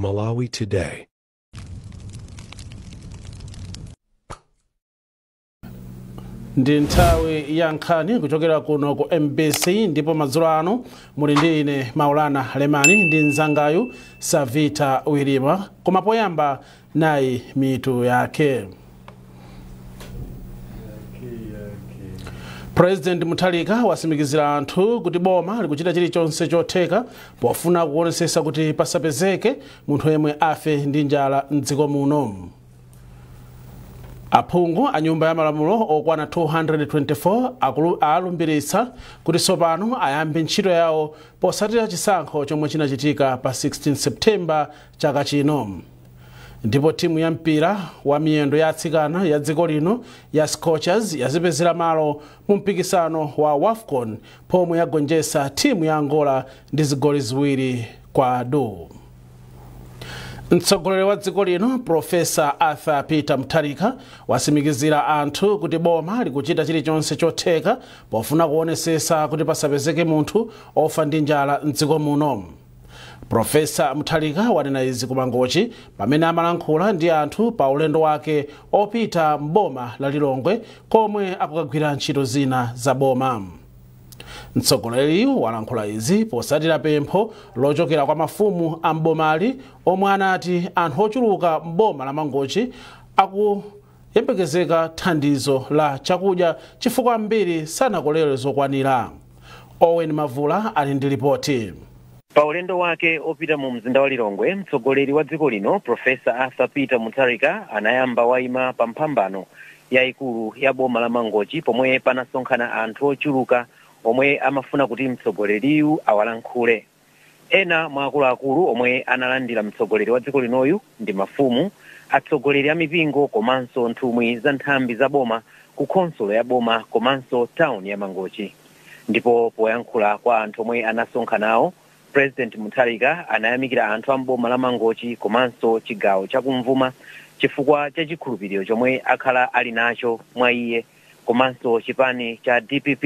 Malawi Today. Ndi nthawi ya nkhani kuchokera kuno ku MBC, ndipo madzulo ano muli ndi ine Maulana Lemani ndi mzangayu Savita Wilima. Koma poyamba nayi mitu yake. President Mutharika wasimikizira anthu kuti boma likuchita chilichonse chotheka pofuna kuonesesa kuti pasapezeke munthu yemwe afe ndi njala mdziko muno. Aphungu a nyumba ya malamulo okwana 224 alumbiritsa kuti tsopano ayambe ntchito yawo posatira chisankho chomwe chinachitika pa 16 September chaka chino. Ndipo timu ya mpira wa miyendo ya atsikana ya dziko lino ya Scorchers yazipezera malo mu mpikisano wa WAFCON pomwe yagonjetsa timu ya Angola ndi zigoli 2-2. Mtsogoleri wa dziko lino Profesa Arthur Peter Mutharika wasimikizira anthu kuti boma likuchita chilichonse chotheka pofuna kuonesesa kuti pasapezeke munthu ofa ndi njala mdziko muno. Profesa Mutharika wanena izi ku Mangochi pamene amalankhula ndi anthu pa ulendo wake opita mboma la Lilongwe komwe akukagwira ntchito zina za boma. Mtsogoleri walankhula izi posatira pempho lochokera kwa mafumu a mbomali omwe anati anthu ochuluka mboma la Mangochi akuyembekezeka thandizo la chakudya chifukwa ambiri sanakolere zokwanira. Owen Mavula ali ndi ripoti. Pa ulendo wake opita mu mzinda wa Lilongwe, mtsogoleri wa dziko lino Profesa Arthur Peter Mutharika anayamba waima pa mphambano yayikulu ya boma la Mangochi pomwe panasonkhana anthu ochuluka omwe amafuna kuti mtsogoleriyu awalankhule. Ena mwa akuluakulu omwe analandira mtsogoleri wa dziko linoyu ndi mafumu, atsogoleri a mipingo komanso nthumwi za nthambi za boma ku khonsolo ya boma komanso town ya Mangochi. Ndipo poyankhula kwa anthu omwe anasonkhanawo, President Mutharika anayamikira anthu a mboma la Mangochi komanso chigawo chakumvuma chifukwa cha chikhulupiriro chomwe akhala ali nacho mwa iye komanso chipani cha DPP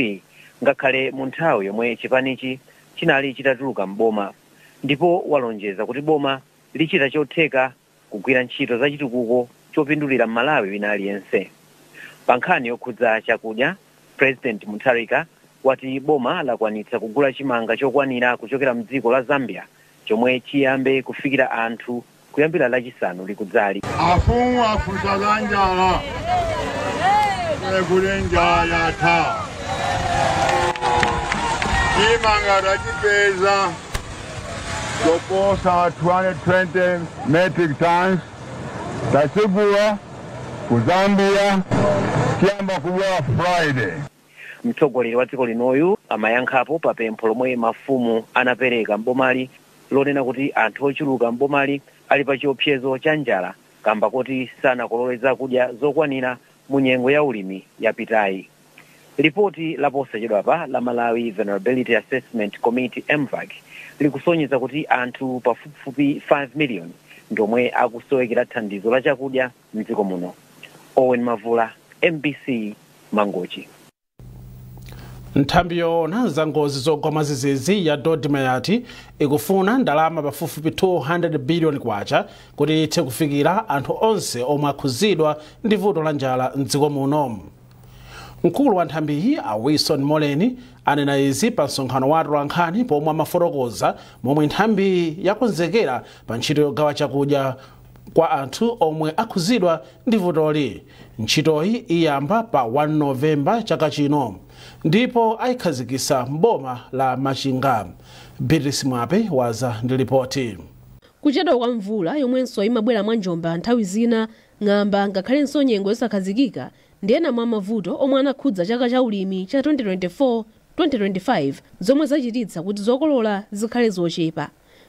ngakhale mu nthawi yomwe chipanichi chinali chitatuluka mboma. Ndipo walonjeza kuti boma lichita chotheka kugwira ntchito za chitukuko chopindulira Malawi wina aliyense. Pa nkhani yokhudza chakudya, President Mutharika wati boma lakwanitsa kugula chimanga chokwanira kuchokera mdziko la Zambia chomwe chiyambe kufikira anthu kuyambira lachisanu likudzali. Afumu afusa za njala kuli njala yatha, chimanga tachipeza choposa 220 metric tons tachigula ku Zambia, chiyamba kubwera Friday. Mtsogoleri wa dziko linoyu amayankhapo pa pempho lomwe mafumu anapereka mbomali lonena kuti anthu ochuluka mbomali ali pa chiopsezo cha njala kamba kuti sanakolole zakudya zokwanira mu nyengo ya ulimi yapitayi. Ripoti la posachedwapa la Malawi Vulnerability Assessment Committee MVAC likusonyeza kuti anthu pafupifupi 5 million ndomwe akusowekera thandizo la chakudya mdziko muno. Owen Mavula, MBC, Mangochi. Nthambi yoona za ngozi zogwa mwadzidzidzi ya DoDMA yati ikufuna ndalama pafupifupi 200 billion kwacha kuti ithe kufikira anthu onse omwe akhuzidwa ndi vuto la njala mdziko muno. Mkulu wa nthambiyi a Wilson Moleni anena izi pa msonkhano wa atolankhani pomwe amafotokoza momwe nthambiyi yakonzekera pa ntchito yogawa chakudya kwa anthu omwe akhuzidwa ndi vutoli. Ntchitoyi iyamba pa 1 Novemba chaka chino ndipo ayikhazikitsa mboma la Machinga. Beatrice Mwape waza ndi ripoti. Kuchedwa kwa mvula yomwenso imabwera mwa njomba nthawi zina, ng'amba ngakhalenso nyengo yosakhazikika ndi ena mwa mavuto omwe anakhudza chaka cha ulimi cha 2024-2025 zomwe zachititsa kuti zokolola zikhale zochepa.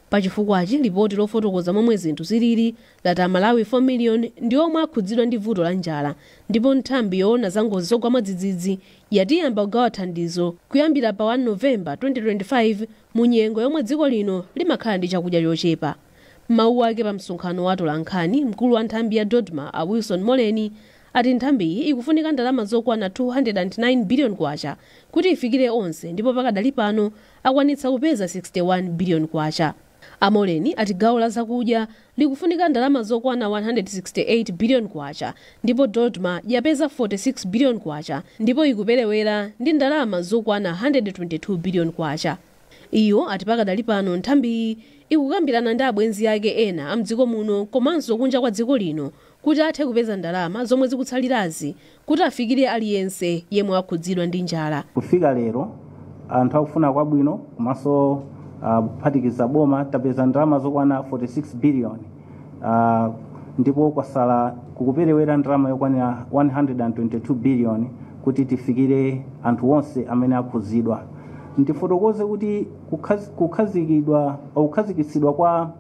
Pachifukwachi ripoti lofotokoza momwe zinthu zilili lati Amalawi 4 million ndi omwe akhudzidwa ndi vuto la njala, ndipo nthambi yoona za ngozi zogwa mwadzidzidzi yati iyamba kugawa thandizo kuyambira pa 1 Novemba 2025 mu nyengo yomwe dziko lino limakhala ndi chakudya chochepa. Mawu ake pa msonkhano wa atolankhani, mkulu wa nthambi ya DoDMA a Wilson Moleni ati nthambiyi ikufunika ndalama zokwana 209 billion kwacha kuti ifikire onse, ndipo pakadali pano akwanitsa kupeza 61 billion kwacha. Amoleni ati gawo la zakudya likufunika ndalama zokwana 168 billion kwacha, ndipo DoDMA yapeza 46 billion kwacha ndipo ikuperewera ndi ndalama zokwana 122 billion kwacha. Iyo ati pakadali pano nthambiyi ikukambirana ndi abwenzi ake ena amdziko muno komanso kunja kwa dziko lino kuti athe kupeza ndalama zomwe zikutsalirazi kuti afikire aliyense yemwe akhudzidwa ndi njala. Kufika lero anthu akufuna kwabwino komanso kuphatikiza boma tapeza ndalama zokwana 46 billion, ndipo kwasala kukuperewera ndalama yokwanira 122 billion kuti tifikire anthu onse amene akhudzidwa. Ndifotokoze kuti kukhazikitsidwa kwa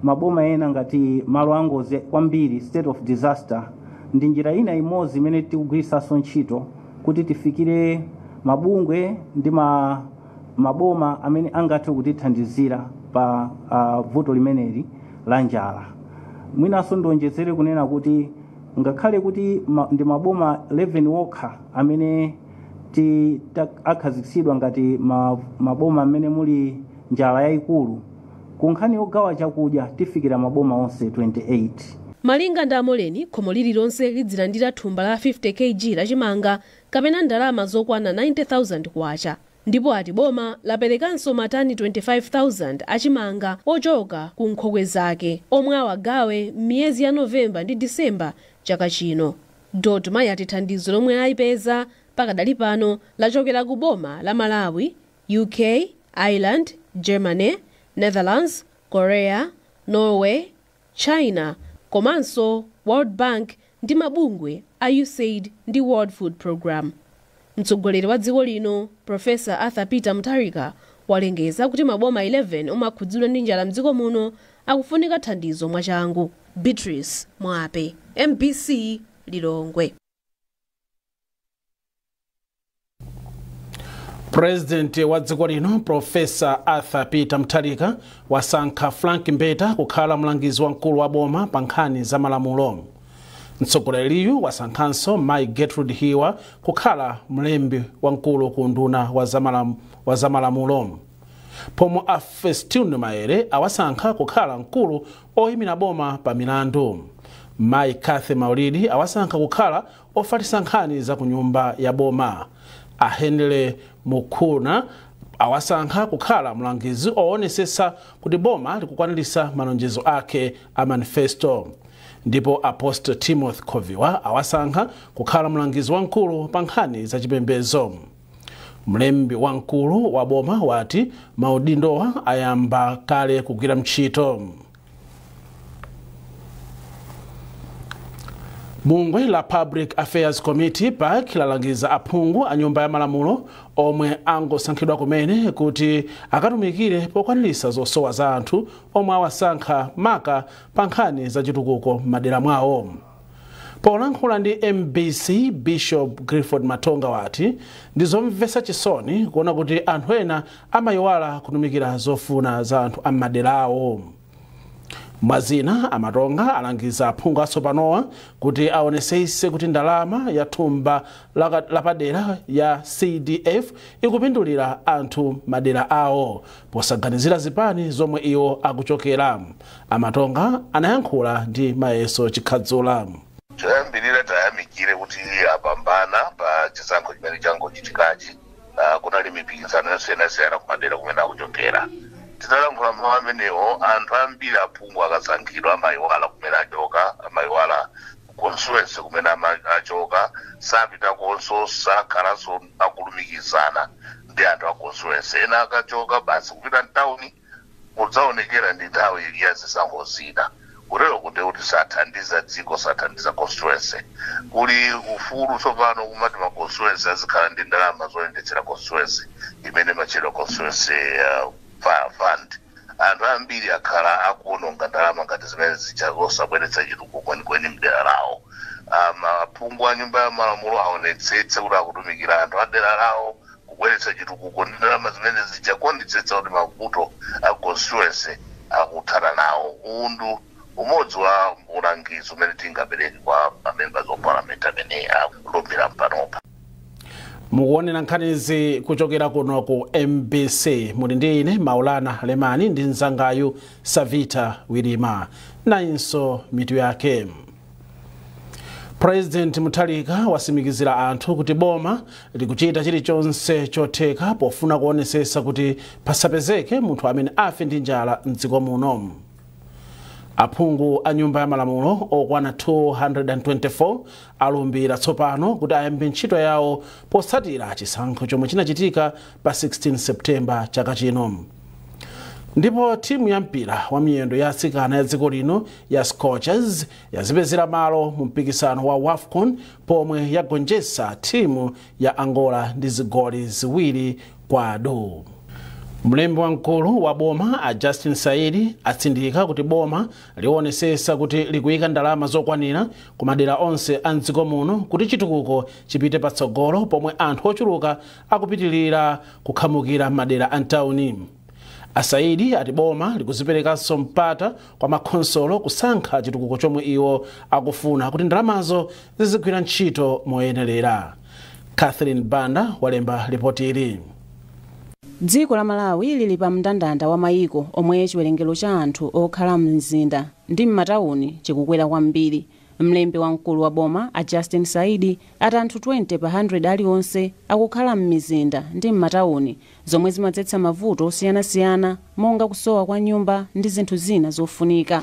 maboma ena ngati malo angozi kwambiri, state of disaster, ndi njira ina imodzi imene tikugwiritsanso ntchito kuti tifikire mabungwe ndi maboma amene angathe kutithandizira pa vuto limeneli la njala. Mwinanso ndionjezere kunena kuti ngakhale kuti ndi maboma 11 wokha amene akhazikitsidwa ngati maboma amene muli njala yayikulu, ku nkhani yogawa chakudya tifikira maboma onse 28. Malinga ndi Amoleni, khomo lililonse lidzilandira thumba la 50 kg lachimanga kapena ndalama zokwana 90,000 kwacha, ndipo ati boma laperekanso matani 25,000 achimanga ochoka ku nkhokwe zake omwe awagawe m'miyezi ya Novemba ndi Disemba chaka chino. DoDMA yati thandizo lomwe ayipeza pakadali pano lachokera ku boma la Malawi, UK, Ireland, Germany, Netherlands, Korea, Norway, China komanso World Bank ndi mabungwe a USAID ndi World Food Program. Mtsogoleri wa dziko lino Profesa Arthur Peter Mutharika walengeza kuti maboma 11 omwe akhudzidwa ndi njala mdziko muno akufunika thandizo mwachangu. Beatrice Mwape, MBC, Lilongwe. President wa dziko lino Profesa Arthur Peter Mutharika wasankha Frank Mbeta kukhala mlangizi wamkulu wa boma pa nkhani za malamulo. Mtsogoleriyu wasankhanso Mai Gertrude Hiwa kukhala mlembi wamkulu ku nduna wa zamalamulo. Pomwe a Festino Maere awasankha kukhala mkulu oyimira boma pa milandu. Mai Kathy Maulidi awasankha kukhala ofalitsa nkhani za ku nyumba ya boma. A Henry Mukuna awasankha kukhala mlangizi owonesesa kuti boma likukwaniritsa malonjezo ake a manifesto. Ndipo Apostle Timothy Khoviwa awasankha kukhala mlangizi wamkulu pa nkhani za chipembedzo. Mlembi wamkulu wa boma wati maudindowa ayamba kale kugwira ntchito. Bungwe la Public Affairs Committee PAC lalangiza aphungu a nyumba ya malamulo omwe angosankhidwa kumene kuti akatumikire pokwaniritsa zosowa za anthu omwe awasankha maka pa nkhani za chitukuko m'madera mwawo. Polankhula ndi MBC, Bishop Clifford Matonga wati ndizomvetsa chisoni kuona kuti anthu ena amayiwala kutumikira zofuna za anthu am'madera awo. Mwazina, Amatonga alangiza aphungu atsopanowa kuti aonesese kuti ndalama ya thumba lapadera ya CDF ikupindulira anthu madera awo posaganizira zipani zomwe iwo akuchokera. Amatonga anayankhula ndi Mayeso Chikhadzula. Choyambirira tayamikire kuti apambana pa chisankho chimene changochitikachi. Kunali mipikisano yosiyanasiyana kumadera kumene akuchokera. Titalankhula mawu amenewo, anthu ambiri aphungu akasankhidwa amayiwala kumene achoka, amayiwala constituency kumene achoka, sapita konso, sakhalanso akulumikizana ndi anthu a constituency. Ena akachoka basi kupita mtawuni kudzaonekera ndi nthawi ya zisankho zina. Kutero kunde kuti sathandiza dziko, sathandiza constituency. Kuli ufulu tsopano kumati ma constituency azikhala ndi ndalama zoyendetsera constituency imene machedwa constituency fund. Anthu ambiri akhala akuononga ndalama ngati zimene zija zosabweretsa chitukuko kwenikweni mdera lawo. Maphungu a nyumba ya malamulo aonetsetse kuti akutumikira anthu a dera lawo kubweretsa chitukuko ndi ndalama zimene zija, kuonetsetsa kuti mavuto a constituency akuthana nawo. Undu umodzi wa ulangizo umene tingapereke kwa members of parliament amene alumbira panopa. Mukuonera nkhanizi kuchokera kuno ku MBC. Muli ndi ine Maulana Lemani ndi mzangayu Savita Wilima. Nayinso mitu yake. President Mutharika wasimikizira anthu kuti boma likuchita chilichonse chotheka pofuna kuonesesa kuti pasapezeke munthu amene afe ndi njala mdziko muno. Aphungu a nyumba ya malamulo okwana 224 alumbira tsopano kuti ayambe ntchito yawo potsatira chisankho chomwe chinachitika pa 16 Septemba chaka chino. Ndipo timu ya mpira wa miyendo ya atsikana ya dziko lino ya Scorchers yazipezera malo mu mpikisano wa WAFCON pomwe yagonjetsa timu ya Angola ndi zigoli 2-2. Mlembi wamkulu wa boma a Justin Saidi atsindika kuti boma liwonesesa kuti likuyika ndalama zokwanira ku madera onse a mdziko muno kuti chitukuko chipite patsogolo pomwe anthu ochuluka akupitilira kukhamukira madera a mtawuni. Asaidi ati boma likuziperekanso mpata kwa makhonsolo kusankha chitukuko chomwe iwo akufuna kuti ndalamazo zizigwira ntchito moyenerera. Catherine Banda walemba ripoti ili. Dziko la Malawi lili pa mndandanda wa mayiko omwe chiwerengero cha anthu okhala mzinda ndi m'matawuni chikukwera kwambiri. Mlembi wamkulu wa boma a Justin Saidi ati anthu 20 pa 100 aliwonse akukhala m'mizinda ndi m'matawuni, zomwe zimadzetsa mavuto osiyanasiyana monga kusowa kwa nyumba ndi zinthu zina zofunika.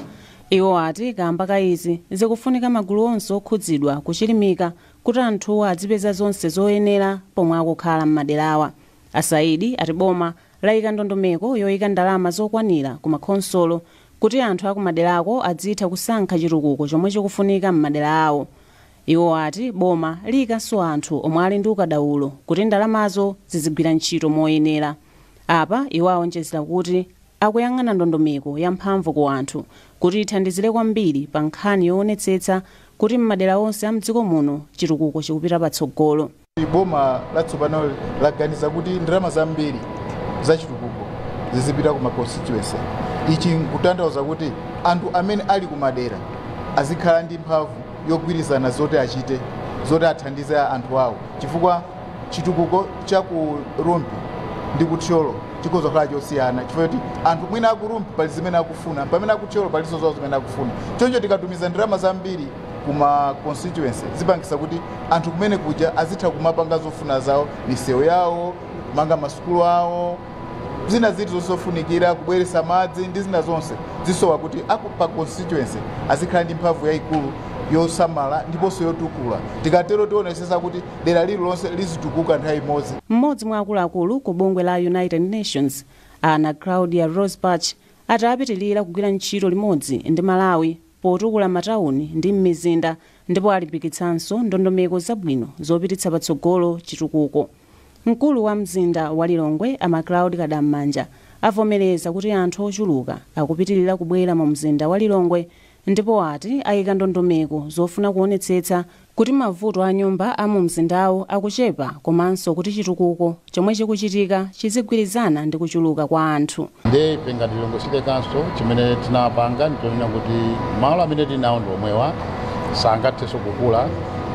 Iwo ati kamba ka izi zikufunika magulu onse okhudzidwa kuchilimika kuti anthuwa adzipeza zonse zoyenera pomwe akukhala m'maderawa. Asaidi ati boma layika ndondomeko yoyika ndalama zokwanira ku makhonsolo kuti anthu akumaderako adzitha kusankha chitukuko chomwe chikufunika m'madera awo. Iwo ati boma liyikanso anthu omwe ali ndi ukadaulo kuti ndalamazo zizigwira ntchito moyenera. Apa iwo awonjezera kuti akuyang'ana ndondomeko ya mphamvu ku anthu kuti ithandizire kwambiri pa nkhani yoonetsetsa kuti m'madera onse a mdziko muno chitukuko chikupita patsogolo. Boma latsopano laganiza kuti ndalama zambiri zachitukuko zizipita kuma constituency. Ichi nkutanthauza kuti anthu amene ali kumadera azikhala ndi mphamvu yogwirizana zoti achite, zoti athandize anthu awo, chifukwa chitukuko cha ku Rumphi ndi ku Thyolo chikhoza kukhala chosiyana, chifukwa kuti anthu mwina aku Rumphi pali zimene akufuna, pamene aku Thyolo palinso zawo zimene akufuna. Choncho tikatumiza ndalama zambiri kuma constituency zipangisa kuti anthu kumene kuja azitha kumapanga zofuna zawo, misewu yawo, manga masukulu awo, zina ziti zofunikira, kubweresa madzi ndi zina zonse zisowa kuti pa constituency azikhala ndi mphamvu yayikulu yosamala ndiponso yotukula. Tikatero tionesesa kuti dera lililonse lizitukuka nthawi imodzi. Mmodzi mwa akuluakulu ku bungwe la United Nations Ana Claudia Rosbach ati apitilira kugwira ntchito limodzi ndi Malawi potukula matawuni ndi m'mizinda, ndipo alimbikitsanso ndondomeko zabwino zopititsa patsogolo chitukuko. Mkulu wa mzinda wa Lilongwe ama Claude Kadammanja avomereza kuti anthu ochuluka akupitilira kubwera mu mzinda wa Lilongwe, ndipo ati ayika ndondomeko zofuna kuonetsetsa kuti mavuto a nyumba a mu mzindawo akuchepa komanso kuti chitukuko chomwe chikuchitika chizigwirizana ndi kuchuluka kwa anthu. Ndiye ife ngati Lilongwe City Council chimene tinapanga ndichonena kuti malo amene tinawo ndi omwewa sangathenso kukula,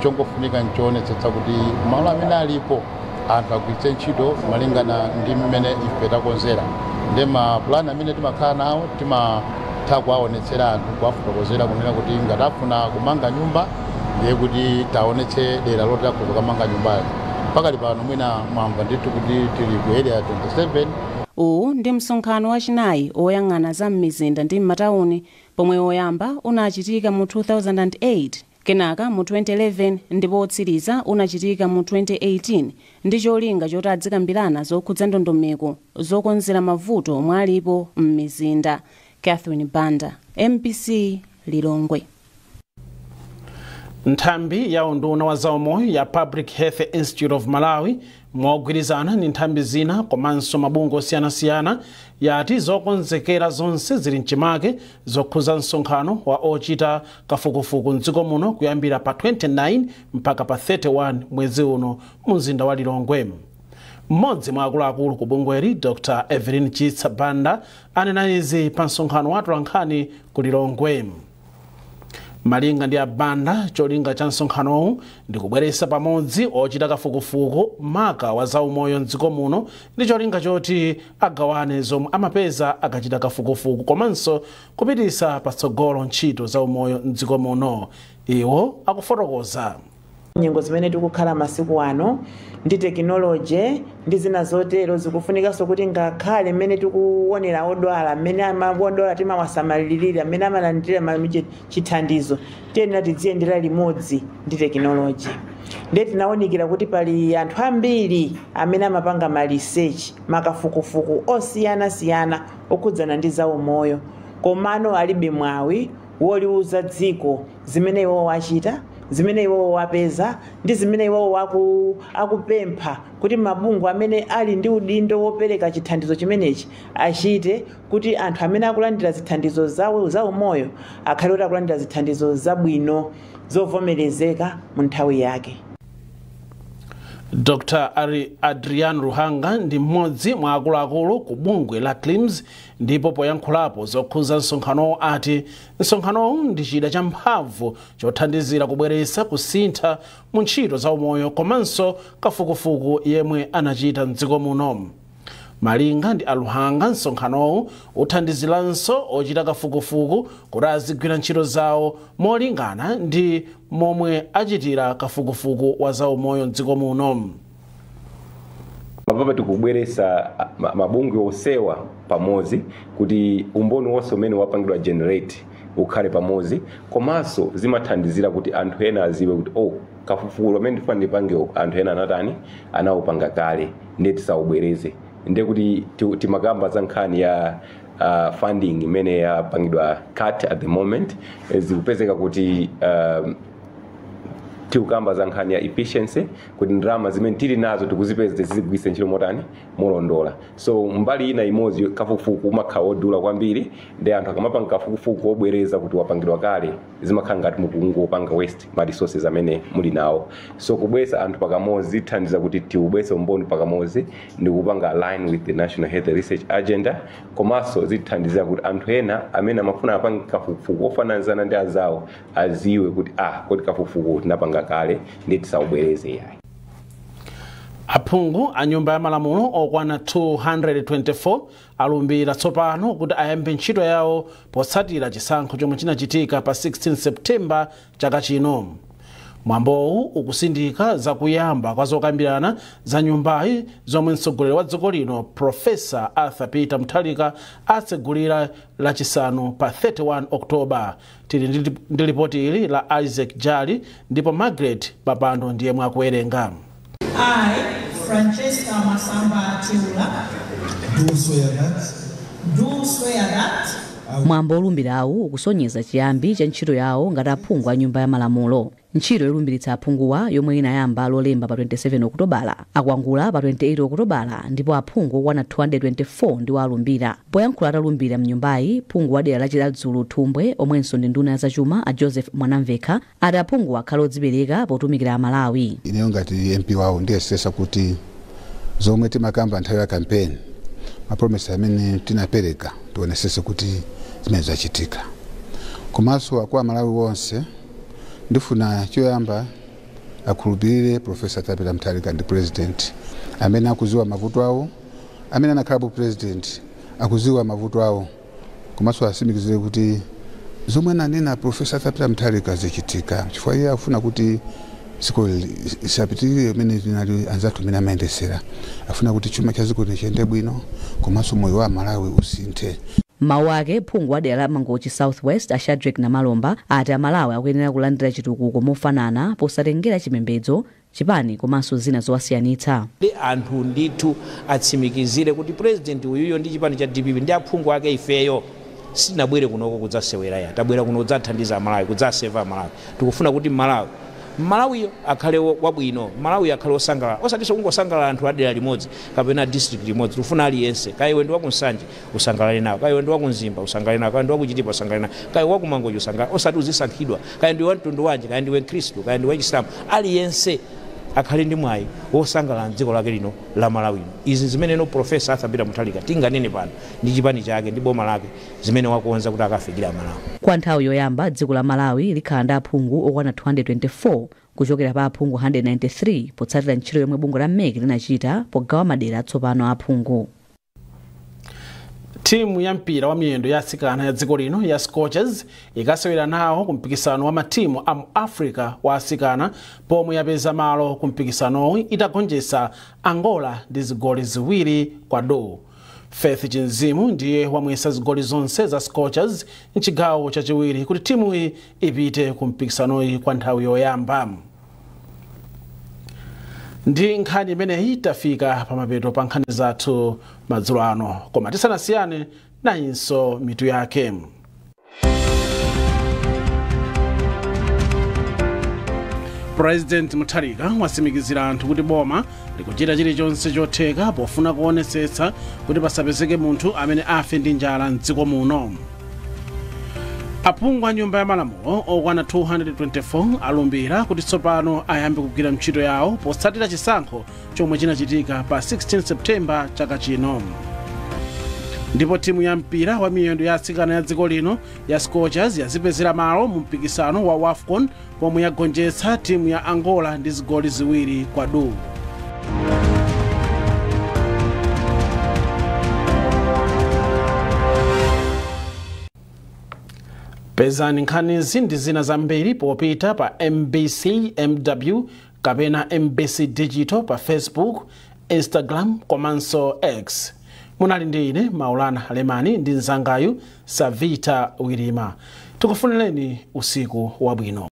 chongofunika nchoonetsetsa kuti malo amene alipo anthu agwiritse ntchito malingana ndi mmene ife takonzera. Ndi mapulani amene timakhala nawo timatha kuwaonetsera anthu, kuwafotokozera kunena kuti ngati afuna kumanga nyumba ndiye kuti taonetse dera loti akhoza kumanga nyumbayo. Pakali pano mwina mwamva ndithu kuti tili ku area 27. Uwu ndi msonkhano wachinayi woyang'ana za m'mizinda ndi m'matawuni, pomwe woyamba unachitika mu 2008, kenaka mu 2011 ndipo wotsiriza unachitika mu 2018, ndi cholinga choti adzikambirana zokhudza ndondomeko zokonzera mavuto omwe alipo m'mizinda. Catherine Banda, MBC Lilongwe. Nthambi ya unduna wa zaumoyo ya Public Health Institute of Malawi mogwirizana ndi nthambi zina komanso mabungwe osiyanasiyana yati zokonzekera zonse zili mchimake zokhuza msonkhano wa ochita kafukufuku mdziko muno kuyambira pa 29 mpaka pa 31 mwezi uno mu mzinda wa Lilongwe. Mmodzi mwa akuluakulu ku bungweli, Dr. Evelyn Chitsa Banda, anena izi pa msonkhano wa atolankhani ku Lilongwe. Malinga ndi abanda, cholinga cha msonkhanowu ndi kubweretsa pamodzi ochita kafukufuku maka wa zaumoyo mdziko muno ndi cholinga choti agawane zomwe amapeza akachita kafukufuku komanso kupititsa patsogolo ntchito zaumoyo mdziko muno. Iwo akufotokoza. Nyengo zimene tikukhala masiku ano ndi tekinoloji ndi zina zotero, zikufunikanso kuti ngakhale mmene tikuonera odwala, mmene odwala timawasamalirira, mmene amalandira chithandizo, tiyenera tiziyendera limodzi ndi tekinoloji. Ndiye tinawonikira kuti pali anthu ambiri amene amapanga ma research, makafukufuku osiyanasiyana okhudzana ndi zaumoyo, komano alibe mwawi woliuza dziko zimene iwowo wachita, zimene iwowo wapeza ndi zimene iwowo akupempha kuti mabungwe amene ali ndi udindo wopereka chithandizo chimenechi achite, kuti anthu amene akulandira zithandizo zawo zaumoyo akhale kuti akulandira zithandizo zabwino zovomerezeka mu nthawi yake. Dr Adrian Ruhanga ndi mmodzi mwa akuluakulu ku bungwe la CLIMS, ndipo poyankhulapo zokhuza msonkhanowo ati msonkhanowu ndi chida champhamvu chothandizira kubweretsa kusintha mu ntchito zaumoyo komanso kafukufuku yemwe anachita mdziko muno. Malinga ndi aluhanga, msonkhanowu uthandiziranso ochita kafukufuku kuti azigwira ntchito zawo molingana ndi momwe achitira kafukufuku wa zaumoyo mdziko muno. Papa tikubweretsa mabungwe osewa pamodzi kuti umboni wonse umene wapangidwa generate ukhale pamodzi, komanso zimathandizira kuti anthu ena aziwe kuti, oh, kafukufuku amene ndifuna ndipangewo anthu ena anatani, anawupanga kale, ndiye tisaubwereze. Ndiye kuti timakamba za nkhani ya funding imene yapangidwa cut at the moment. Zikupezeka kuti tikukamba za nkhani ya efficiency, kuti ndalama zimene tili nazo tikuzipeza, tizigwiritsa ntchito motani, molondola. So mbali ina imodzi, kafukufuku umakhala wodula kwambiri, ndi anthu akamapanga kafukufuku wobwereza kuti wapangidwa kale, zimakhala ngati mukungopanga waste ma resources amene muli nawo. So kubweretsa anthu pakamodzi zithandiza kuti tiubwetse umboni pakamodzi ndi kupanga align with the National Health Research Agenda, komanso zithandizira kuti anthu ena amene amafuna apange kafukufuku ofananizana ndi azawo aziwe kuti, ah, kodi kafukufuku tinapanga kale, ndi tisaubwereze yayi. Aphungu a Nyumba ya Malamulo okwana 224 alumbira tsopano kuti ayambe ntchito yawo potsatira chisankho chomwe chinachitika pa 16 Septemba chaka chino. Mwambowu ukusindika zakuyamba kwa zokambirana za nyumbayi zomwe mtsogoleri wa dziko lino Profesa Arthur Peter Mutharika atsegulira Lachisanu pa 31 Oktoba. Tili ndi ripoti ili la Isaac Jali, ndipo Margaret Papando ndiye mwakuwerenga. I, Francesca Masamba Teula, do swear that do swear that Mwambo olumbirawu ukusonyeza chiyambi cha ntchito yawo ngati aphungu a Nyumba ya Malamulo. Ntchito yolumbiritsa aphunguwa, yomwe inayamba Lolemba pa 27 Okutobala, akwangula pa 28 Okutobala, ndipo aphungu okwana 224 ndiwo alumbira. Poyankhula atalumbira mnyumbayi, phungu wa dera la Chiradzulu Thumbwe, omwenso ndi nduna ya zachuma, a Joseph Mwanamvekha, ati aphungu akhale odzipereka potumikira Amalawi. Ineyo ngati MP wawo ndiyesesa kuti zomwe timakamba nthawi ya kampeni, ma promise amene tinapereka, tionesese kuti zimene zachitika. Komanso kwa Amalawi wonse, ndifuna choyamba akhulupirire Profesa Peter Mutharika ndi president amene akuziwa mavuto awo, amene anakhalapo president, akuziwa mavuto awo, komanso asimikizire kuti zomwe ananena Profesa Peter Mutharika zichitika, chifukwa iye akufuna kuti dziko lisapitirire imene linali anzathu amene amayendesera. Afuna kuti chuma cha dziko chiyende bwino komanso moyo wa Malawi usinthe. Mawu ake, phungu wa dera la Mangochi South West, a Shadrack Namalomba, ati Amalawi akuyenera kulandira chitukuko mofanana posatengera chipembedzo, chipani komanso zina zowasiyanitsa. Ndi anthu ndithu atsimikizire kuti president uyuyo ndi chipani cha DPP ndi aphungu ake, ifeyo sitinabwere kunoko kudzasewera ya, tabwera kuno kudzathandiza Amalawi, kudzaseva Amalawi. Tikufuna kuti Malawi, Malawiyo akhale wabwino, Malawiyo akhale osangalala, osatinso kungosangalala anthu adera limodzi kapena district limodzi. Tikufuna aliyense, kaya iwe ndi wakuNsanje usangalale nawo, kaya iwe ndi wakuMzimba usangalale nawo, kaya ndi wakuChitipa usangalale nawo, kaya wakuMangochi usangalale, osati uzisankhidwa kaya ndiwe wamtundu wanji, kaya ndiwe Mkhristu, kaya ndiwe Chisilamu. Aliyense. akhale ndi mwayi wosangalala mdziko lake lino la Malawi. Izi zimene Professor Arthur Peter Mutharika tinganene pano ndi chipani chake ndi boma lake zimene wakonza kuti akafikira Malawi. Kwa nthawi yoyamba dziko la Malawi likhala ndi aphungu okwana 224 kuchokera pa aphungu 193 potsatira ntchito yomwe bungwe la MEC linachita pogawa madera atsopano a aphungu. Timu ya mpira wa miyendo ya atsikana ya dziko lino ya Scorchers ikasewera nawo ku mpikisano wa matimu a mu Africa wa atsikana pomwe yapeza malo ku mpikisanowu itagonjetsa Angola ndi zigoli 2-2. Faith Chinzimu ndiye wamwetsa zigoli zonse za Scorchers mchigawo chachiwiri kuti timuyi ipite ku mpikisanoyi kwa nthawi yoyamba. Ndi nkhani imeneyi tafika pamapeto pa nkhani zathu madzulo ano, koma tisanasiyane nayinso mitu yake. President Mutharika watsimikizira anthu kuti boma likuchita chilichonse chotheka pofuna kuonetsetsa kuti pasapezeke munthu amene afe ndi njala mdziko muno. Aphungu a nyumba ya malamulo okwana 224 alumbira kuti tsopano ayambe kugwira ntchito yawo potsatira chisankho chomwe chinachitika pa 16 Septemba chaka chino. Ndipo timu ya mpira wa miyendo ya atsikana ya dziko lino ya Scorchers yazipezera malo mu mpikisano wa WAFCON pomwe yagonjetsa timu ya Angola ndi zigoli 2-2. Pezani nkhanizi ndi zina zambiri popita pa MBC MW kapena MBC Digital pa Facebook, Instagram komanso X. Munali ndi ine Maulana Lemani ndi mzangayu Savita Wirima. Tikufunireni usiku wabwino.